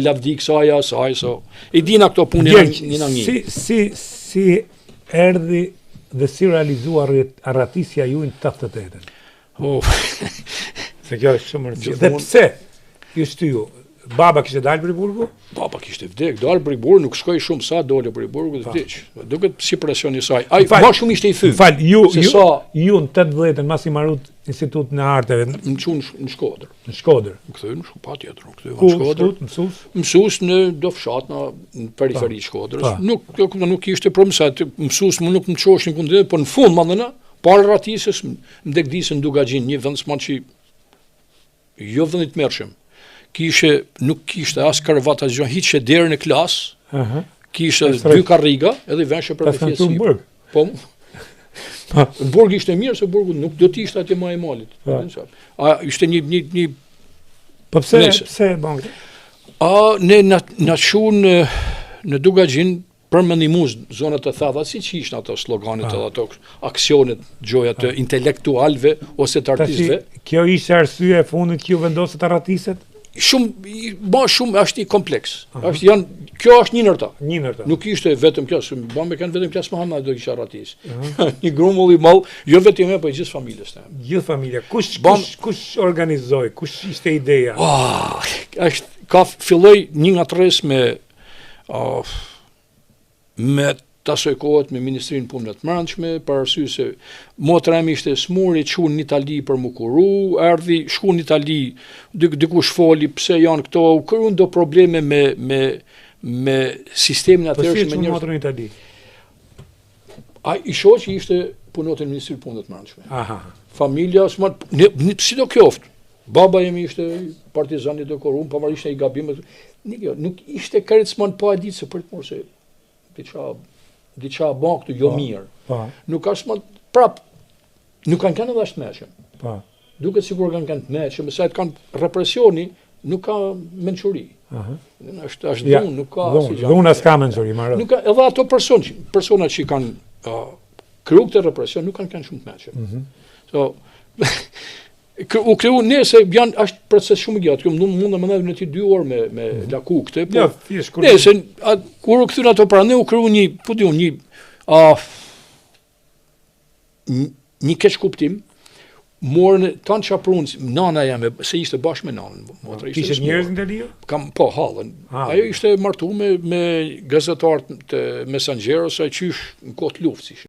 Lavdi kësaj asaj so i dina këto punë një një nga një. Si si si erdhi dhe si realizua arratisja juaj në 88-ën? Oh. Se kjo është shumë rëndësishme. Dhe pse ju shtyu? Baba kishte dalë prej burgu? Baba kishte vdek, dalë prej burgu, nuk shkoi shumë sa doli prej burgu dhe vdiq. Duket si presioni i saj. Ai më shumë ishte i thy. Fal, ju ju, sa... ju në 80-ën masi marut Institutin e Arteve. Më çun në Shkodër. Në Shkodër. Më kthyen në Shkodër, patjetër, më kthyen në Shkodër. Ku, mësues? Mësues në do fshat në, në periferi të Shkodrës. Nuk, jo, nuk ishte problem se aty mësues më nuk më çoshin ku ndë, po në fund më dhëna, para arratisjes më degdisën në Dukagjin, një vend s'man që jo vend i tmerrshëm. Kishe, nuk kishte as krevat as gjë, hiqshe derën e klasë. Ëh. Uh -huh. Kishe dy karriga, edhe i venshe për të fjetë. Po. Po. Në burg ishte mirë se burgu nuk do të ishte atje majë malit. Po. A ishte një një një Po pse Nëse. pse e bën këtë? A ne na na çun në Dukagjin për me ndihmu zonat e thata, siç ishin ato sloganet edhe ato aksionet gjoja të intelektualëve ose të artistëve. Kjo ishte arsyeja e fundit që ju vendosët të arratiset? Shumë, ba shumë është një kompleks. Është janë kjo është një ndër ta. Një ndër ta. Nuk ishte vetëm kjo, se ba me kanë vetëm klas Muhammed do kisha arratis. një grumbull i madh, jo vetëm e, po i gjithë familjes teme. Gjithë familja. Kush Bam, kush kush organizoi? Kush ishte ideja? Oh, është ka filloi një ngatërresë me oh, me të asoj kohet me Ministrinë e Punëve të Brendshme, për arsye se motra ime ishte smur, i çuan në Itali për m'u kuru, erdhi, shku në Itali, dik, dikush foli pse janë këto, u krijuan do probleme me me me sistemin po atëherë si me njerëz. në Itali? Ai i shoqi ishte punonte në Ministrinë e Punëve të Brendshme. Aha. Familja, s'ma, ne, ne, si do qoftë, Baba im ishte partizan i dekorum, pavarësisht ai gabime. Nuk jo, nuk ishte krejt s'mon pa e ditë se për të mos e diçka diçka bën këtu jo po, mirë. Po. Nuk ka s'mon prap nuk kanë qenë edhe aq të mençëm. Po. Duket sikur kanë qenë të mençëm, se atë kanë represioni, nuk ka mençuri. Aha. Është është ja, dhunë, nuk ka asgjë. Dhuna s'ka mençuri, marrë. Nuk ka edhe ato person, persona që kanë uh, kryu këtë represion nuk kanë qenë shumë të mençëm. Mm -hmm. So U kriju nëse janë është proces shumë i gjatë, kjo mund mund të mendoj në ti dy orë me me mm -hmm. laku këtë, po. Ja, thjesht kur. Nëse a, kur u kthyen ato pra ne u kriju një, po di unë një a një keqkuptim, morën tanë ça prunë, nana jeme, se ishte bashkë me nanën, motra ishte. Kishte njerëz në Itali? Kam, po, hallën. Ajo ishte martu me, me gazetar të Messaggeros, ai qysh në kohë të luftës ishin.